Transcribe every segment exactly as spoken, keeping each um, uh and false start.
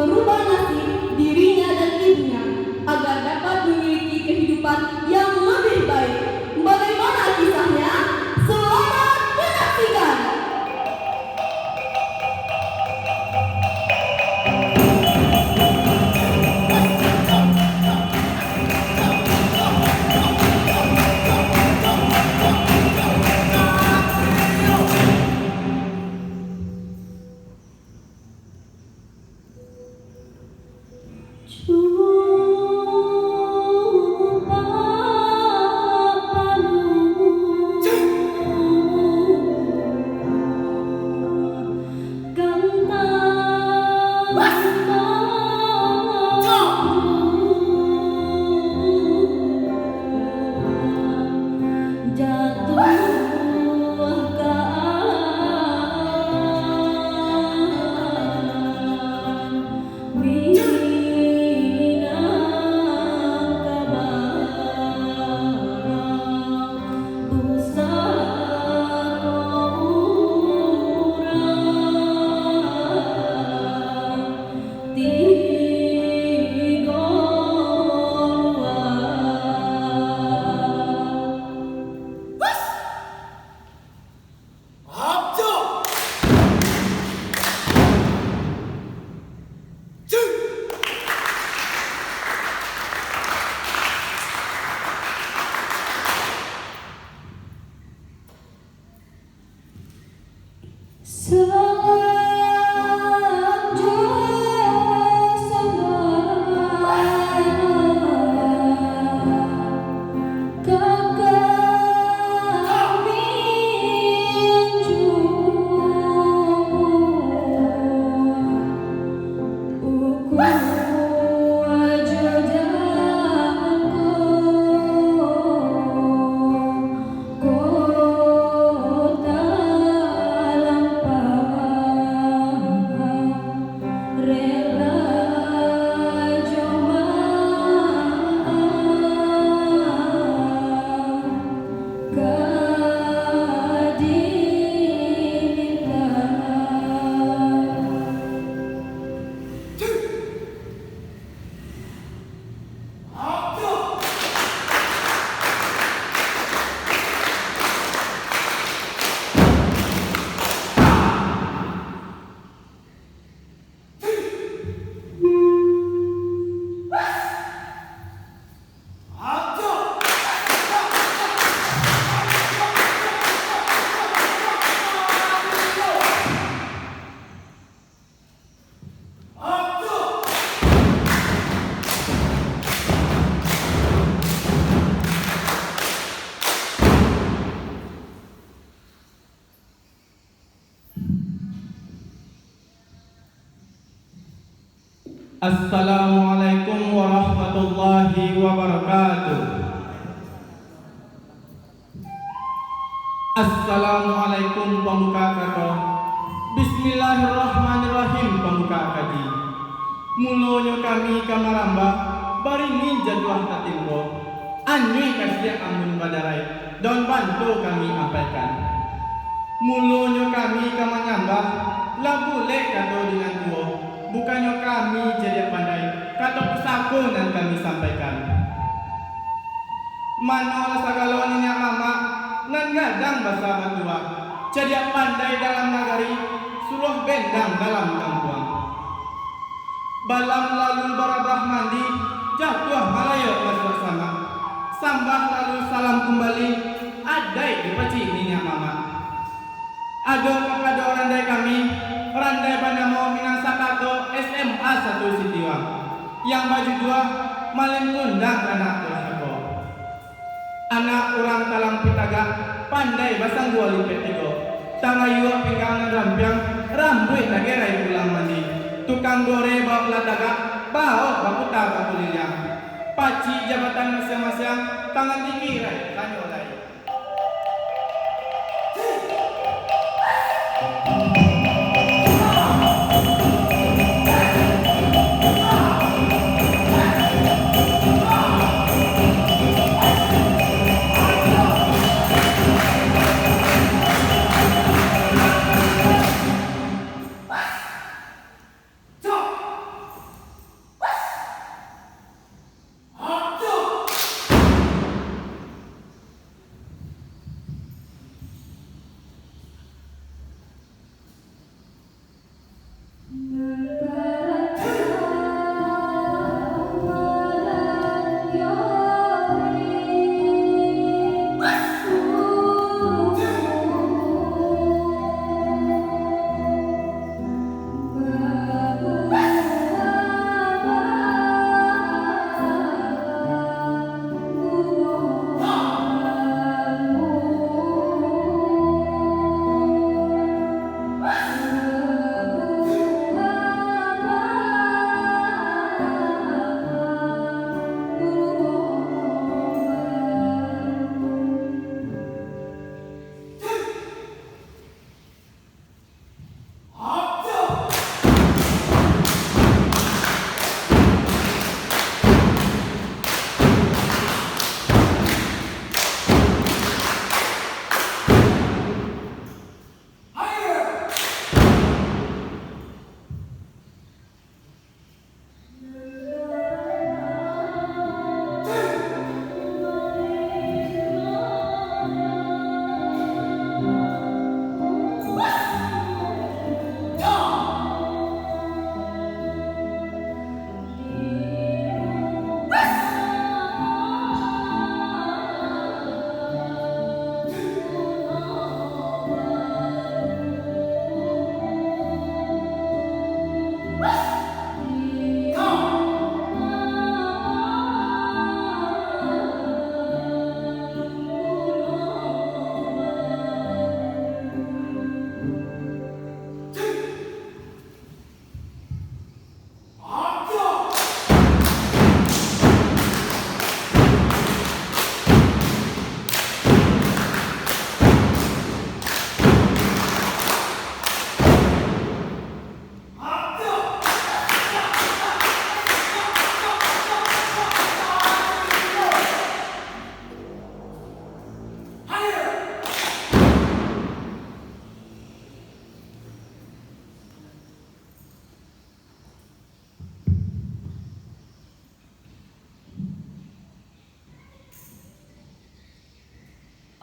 merubah nasib dirinya dan ibunya agar dapat memiliki kehidupan yang lebih baik. Bagaimana kisahnya? Selamat menyaksikan! Assalamualaikum warahmatullahi wabarakatuh. Assalamualaikum pambuka kato. Bismillahirrahmanirrahim pambuka kaji. Mulonyo kami ka marambah, baringin jatuah tatimbo. Anyuik kasiak amun badarai, daun banto kami ampaikan. Mulonyo kami ka manyambah, lah bulek kato di nan tuo, bukannyo kami cadiak pandai, kato pusako nan kami sampaikan. Manolah sagalo niniak mamak, nan gadang basa batuah, cadiak pandai dalam nagari, suluah bendang dalam kampuang. Balam lalu barabah mandi, jatuah malayok basuak samak. Sambah lalu salam kumbali, adaik dipacik niniak mamak. Ado kapado randai kami, randai banamo Minang Sakato S M A satu Sitiwa, yang bajudua Malin Kundang Anak Durhako. Anak urang talang pitagak, pandai basanggua lipek tigo. Tarayuak pinggang nan rampiang, rambuik tagerai pulang mandi. Tukang goreh baok lah tagak, baok baputa bakuliliang. Pacik jabatan masiang-masiang, tangan tinggi rai, tanyo lai.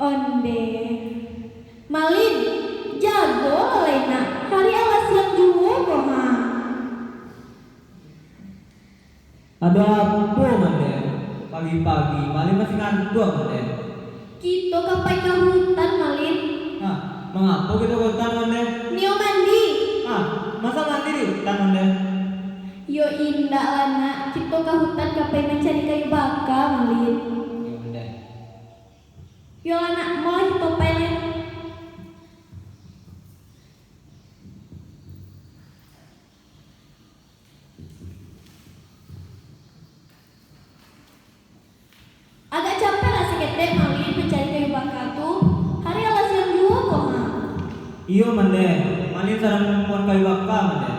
Onde. Malin, jago lai nak, hari alah siang juo ko ha. Ado apo, Mande? Pagi-pagi, Malin masih ngantuak, Mande? Kito ka pai ka hutan, Malin. Hah, mangapo kito ka hutan, Mande? Nio mandi. Hah, masa mandi di hutan, Mande? Yo indak lah, Nak. Kito ka hutan ka pai mancari kayu baka, Malin. Yo, Mande. Yo lah, Nak. Molah kito pai lai. Agak capek lah saketek Malin mancari kayu baka tu. Hari alah siang juo ko ha. Iyo, Mande. Malin sadang manumpuan kayu baka, Mande.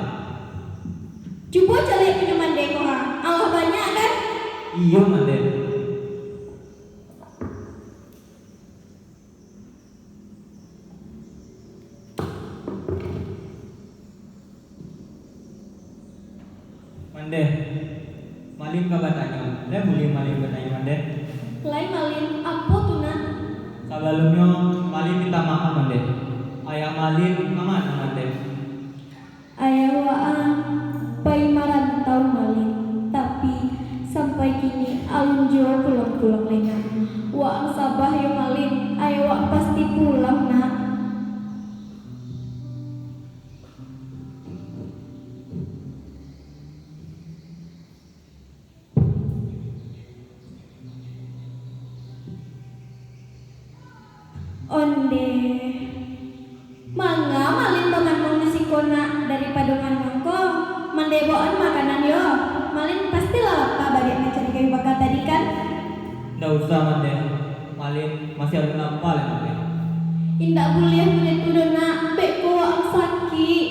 Cubo caliak punyo Mande ko ha. Alah banyak kan? Iyo, Mande. Mande, Malin ka batanyo. Lai buliah Malin batanyo, Mande? Lai, Malin. Apo tu, Nak? Sabalunnyo, Malin minta maaf, Mande. Ayah Malin ka mano, Mande? Ayah waang pai marantau, Malin, tapi sampai kini alun juo pulang-pulang lai, Nak. Waang sabah yo, Malin, ayah waang pasti pulang, Nak. Onde. Manga Malin bangandung di siko, Nak, daripado manga ko, Mande bawaan makanan yo. Malin pasti lah lapa baliak mancari kayu baka tadi, kan? Ndak usah, Mande. Malin masih alun lapa lai, Mande. Indak buliah model tu doh, Nak. Beko waang sakik.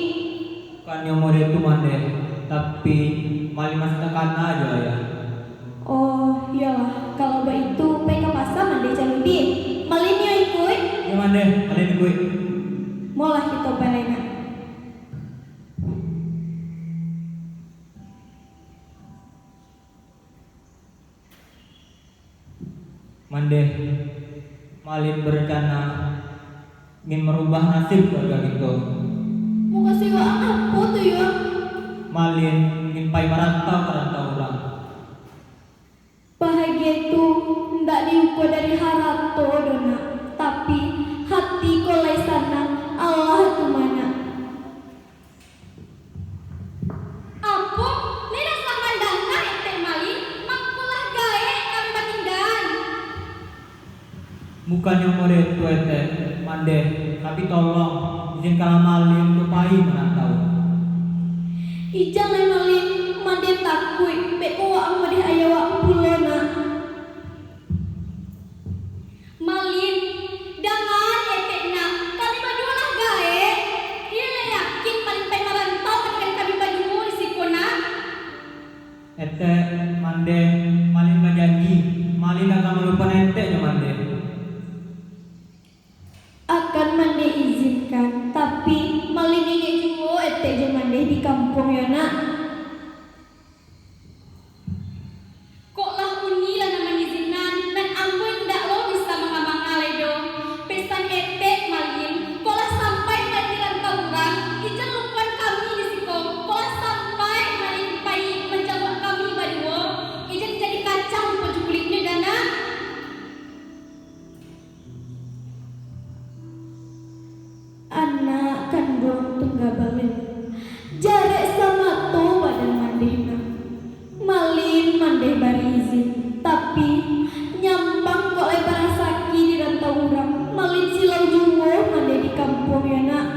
Bukannyo model tu, Mande, tapi Malin masih takana jo ayah. Oh, iyolah, kalau baitu, pai ka pasa Mande cari duit. Malin nio ikuik? Iyo, Mande, Malin ikuik. Molah kito pai lai, Nak. Mande, Malin berencana ingin merubah nasib keluarga kito. Mukasuik waang apo tu yo? Malin ingin pai marantau ka rantau urang. Bahagia tu indak diukua dari harato doh, Nak, tapi hati ko lai sanang, alah tu ma, Nak. Apo? Lai lah sa mandanga etek Malin, mangko lah gaek kami batinggaan. Bukannyo model tu, etek, Mande, tapi tolong izinkanlah Malin untuak pai marantau. Ijan lai, Malin, Mande takuik, beko waang mode ayah waang pulo, Nak. Malin, dangaan etek, Nak, kami baduo lah gaek. Iyo lah yakin Malin pai marantau ka dengan kami baduo di siko, Nak. Etek, Mande, Malin bajanji, Malin akan malupoan etek jo Mande. Akan Mande izinkan, tapi Malin ingek juo etek jo Mande di kampuang yo, Nak. Kok lah uni lah nan mangizinan, nan ambo indak lo bisa manga-manga lai doh. Pesan etek, Malin, kok lah sampai Malin di rantau urang, ijan lupoan kami di siko. Kok lah sampai Malin pai manjauah kami baduo, ijan jadi kacang lupo jo kuliknyo, Nak. Anak kanduang tungga Malin, jarek samato badan Mande, Nak. Malin Mande bari izin, tapi nyampang kok lai barasaki di rantau urang, Malin silau juo Mande di kampuang yo, Nak.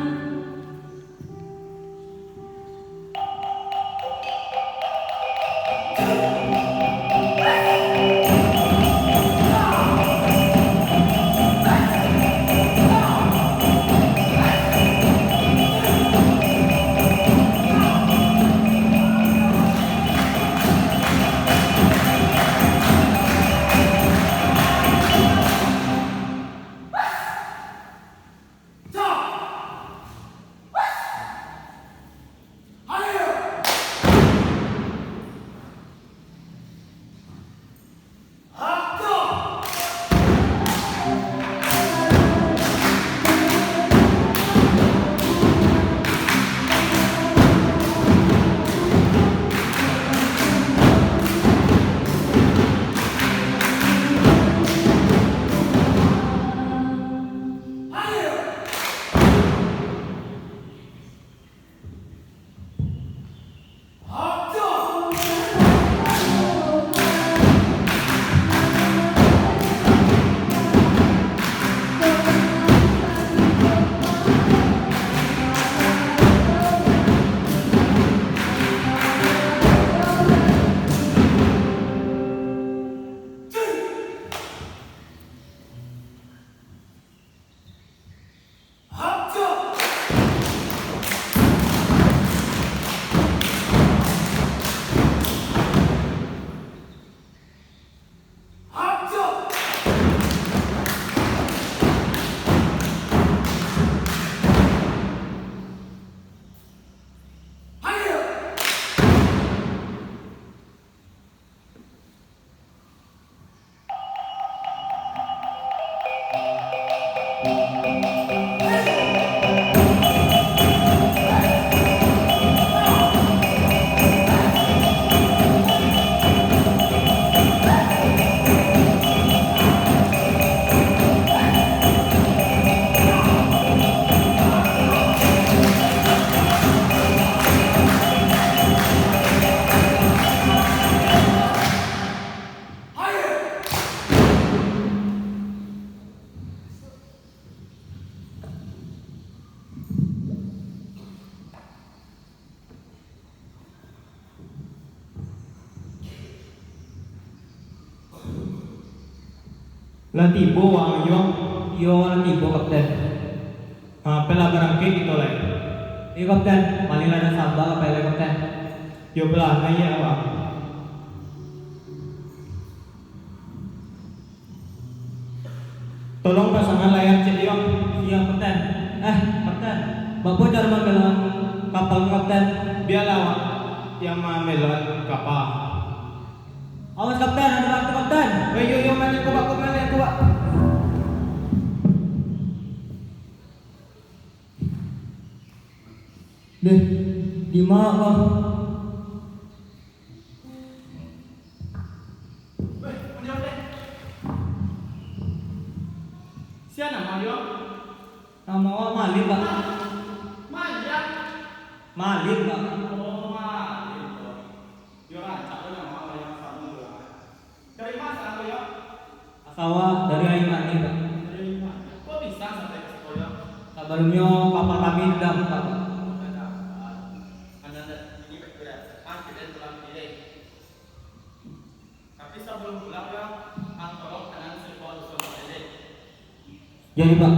Lah tibo, Wang Yuang? Iyo, lah tibo, Kapten. Ha, apolah, barangkek kito lai. Iyo, Kapten. Malin lah ado saba ka pai lai, Kapten. Iyo, apolah, naiak, Wang. Tolong pasangan layar ciek, Yuang. Iyo, Kapten. Eh, Kapten. Baa caro mambelokan kapal ko, Kapten? Bialah, Wang, yang mambelokan kapal. Awas, Kapten, ado batu, Kapten. Weh, yo, yo, malin, kuat, kuat, malin, kuat. Deh, di ma ko? Weh, Malin, deh. Sia namo, Yuang? Namo awak Malin, Pak. Malin? Malin, Pak. Oh, Malin, Pak. Yo, rancak lo namo awak nan samo tu lah. Dari ma asal awak, yo? Asal awak dari Aia Manih, Pak. Dari Aia Manih. Kok bisa sampai ka siko, yo? Sabalumnyo papa kami ndak, Pak. Oh, ndak dapat. Anda ndak ini, Pak, yo. Ah, kito pulang dulu, deh. Tapi sabalum pulang, yo, ang tolong tangan siko dusun, deh. Jadi, Pak.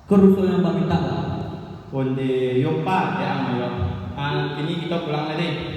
Kuruso yang bamintak, Pak. Onde yo, Pak, ya, ang yo. Ah, kini kito pulang lai.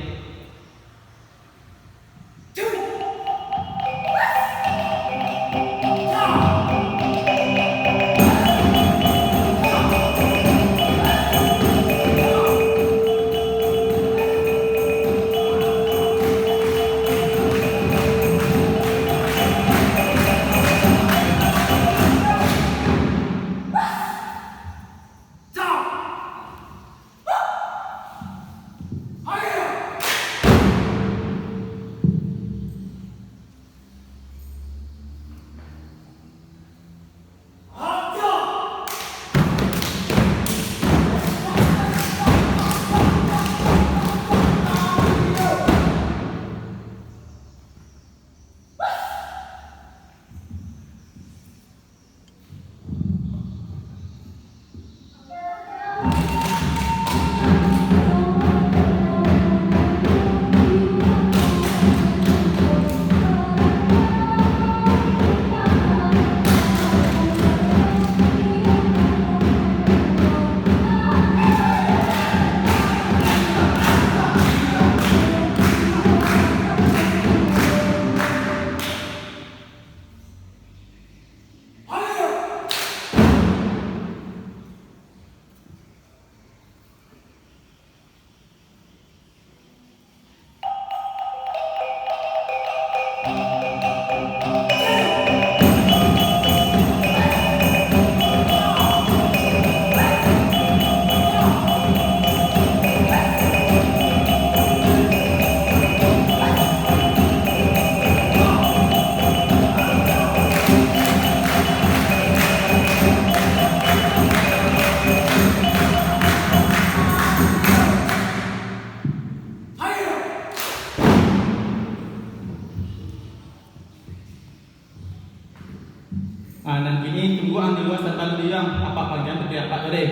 Ah, nan kini tunggu ang di lua satalu, Yuang, apak panggian Putri apak tu deh.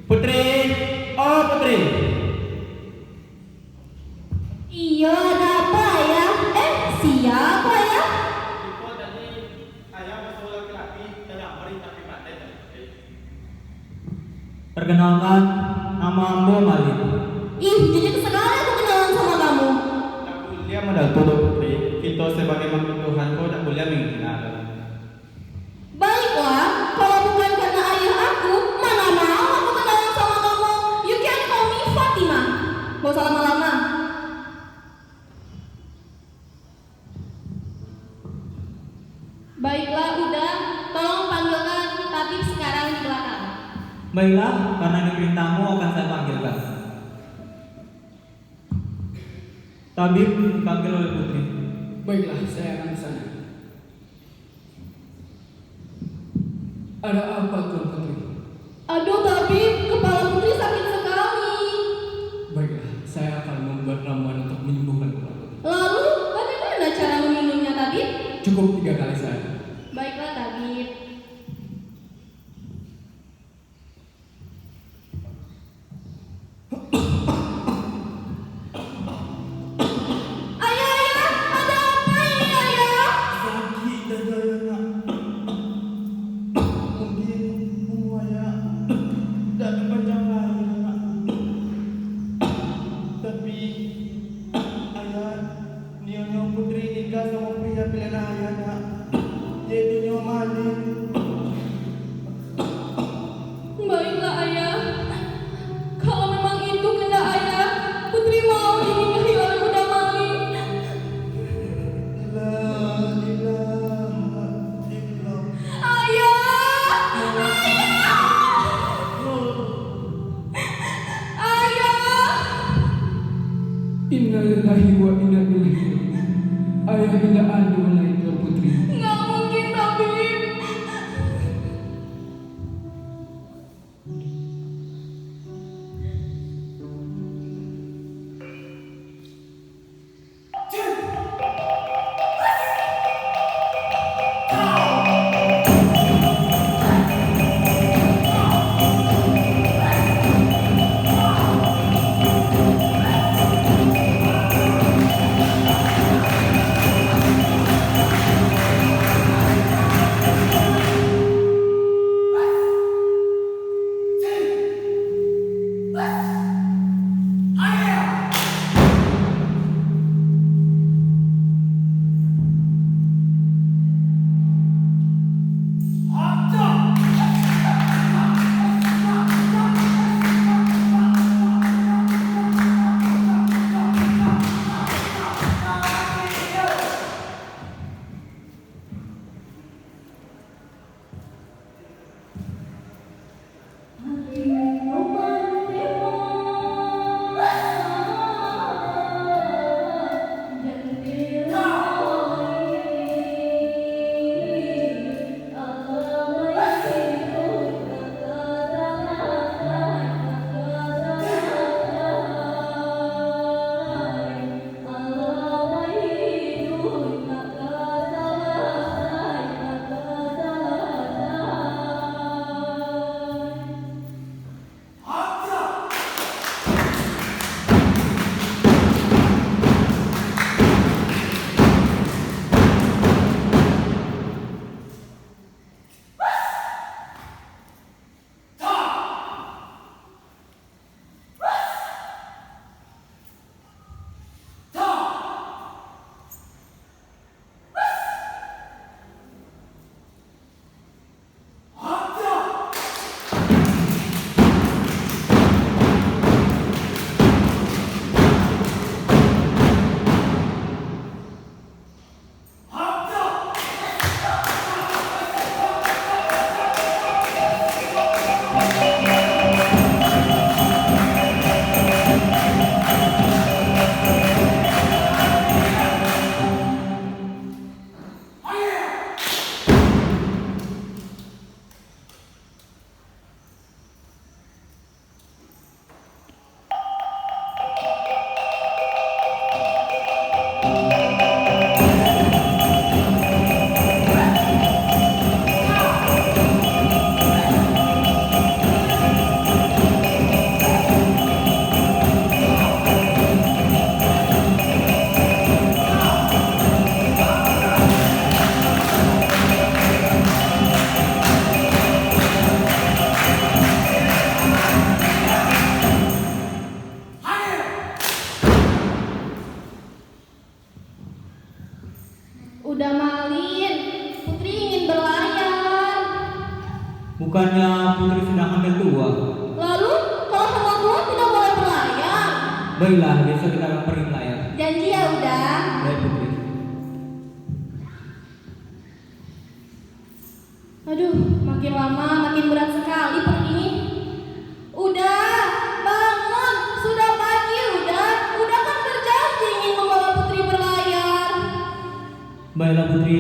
Putri! Oh, Putri! Iyo, ado apo, Ayah? Eh, sia ko, Ayah? Iko tadi Ayah basuo laki-laki, tagambar di tapi pantai tadi, Putri. Perkenalkan, namo ambo Malin. Ih, jijik sakali aku kenalan samo kamu. Ndak buliah model tu doh, Putri. Kito sabagai makhluk Tuhan ko ndak buliah manghina doh. Baiklah, kalau bukan karena ayah aku, mana mau aku kenalan sama kamu. You can call me Fatimah. Gak usah lama-lama. Baiklah, Uda, tolong panggilkan tabib sekarang di belakang. Baiklah, karena ini perintahmu, akan saya panggilkan. Tabib dipanggil oleh Putri. Baiklah, saya akan ke sana. Ada apa, Tuan Putri? Aduh, tabib, kepala Putri sakit sekali. Baiklah, saya akan membuat ramuan untuk menyembuhkan kepala Putri. Lalu, bagaimana cara meminumnya, tabib? Cukup tiga kali sehari. Baiklah, tabib. Ayah nak, yaitu nyo Mali. Baiklah, Ayah. Kalau memang itu kehendak Ayah, Putri mau dinikahi oleh Uda Mali. La ilaha illallah. Ayah! Ayah! Ayah! Innalillahi wa inna ilaihi raji'un. Ayah indak ado lai, Tuan Putri. Nggak mungkin, Tabib. Uda Malin, Putri ingin berlayar. Bukannya Putri sudah hamil dua? Lalu, kalau hamil dua tidak boleh berlayar? Baiklah, besok kita akan pergi melayar. Janji ya, Uda? Baik, Putri. Aduh, makin lama makin berat sekali perut ini. Uda, bangun, sudah pagi, Uda. Uda kan berjanji ingin membawa Putri berlayar. Baiklah, Putri.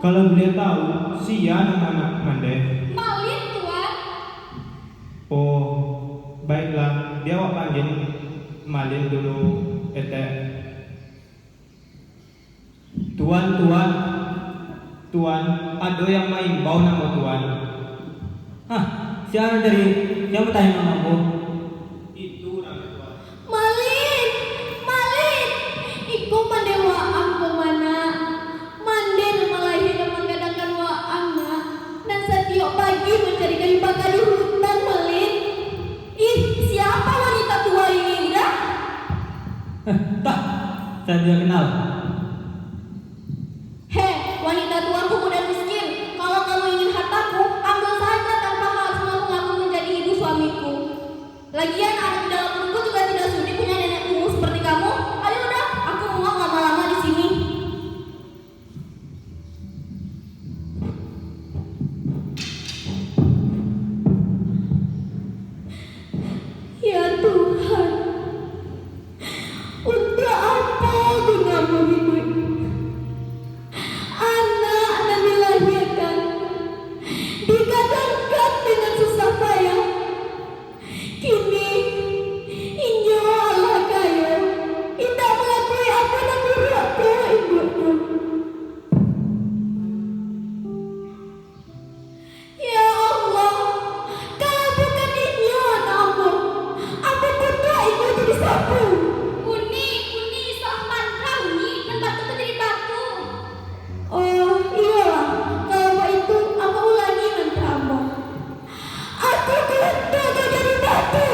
Kalau buliah tahu, sia nan anak Mande? Malin, Tuan. Oh, baiklah, bia awak panggil Malin dulu, Etek. Tuan, Tuan, Tuan, ado yang maimbau namo Tuan. Hah, sia nan tadi? Sia batanyo namo ambo? Itu urang, Tuan. Malin! Malin! Iko Mande waang ko, Manak. Mande nan malahia nan manggadangkan waang, Nak. Nan satiok pagi mancari kayu bakar di hutan, Malin. Ih, siapa wanita tua ini, Ira? Heh, entah. Saya tidak kenal. Heh, wanita tua, pemuda miskin. Kalau kamu ingin hartaku, ambil saja tanpa harus mengaku-ngaku menjadi ibu suamiku. Lagian, anak di dalam perutku juga tidak sudi punya nenek punguh seperti kamu. Ayo dah, aku muak lama-lama di sini. Ya Tuhan, untuak apo guno ambo hiduik? Anak nan dilahiakan, digadangkan dengan susah payah. Kini, inyo alah kayo, indak mangakui apo nan buruak tu induaknyo. Ya Allah, kalau bukan inyo anak ambo, ambo kutuak inyo jadi sapu. Uni, Uni, salah mantra, Uni, nan batu tu jadi batu. Oh, iyolah, kalau baitu, ambo ulangi mantra ambo. Aku kutuak kau jadi batu.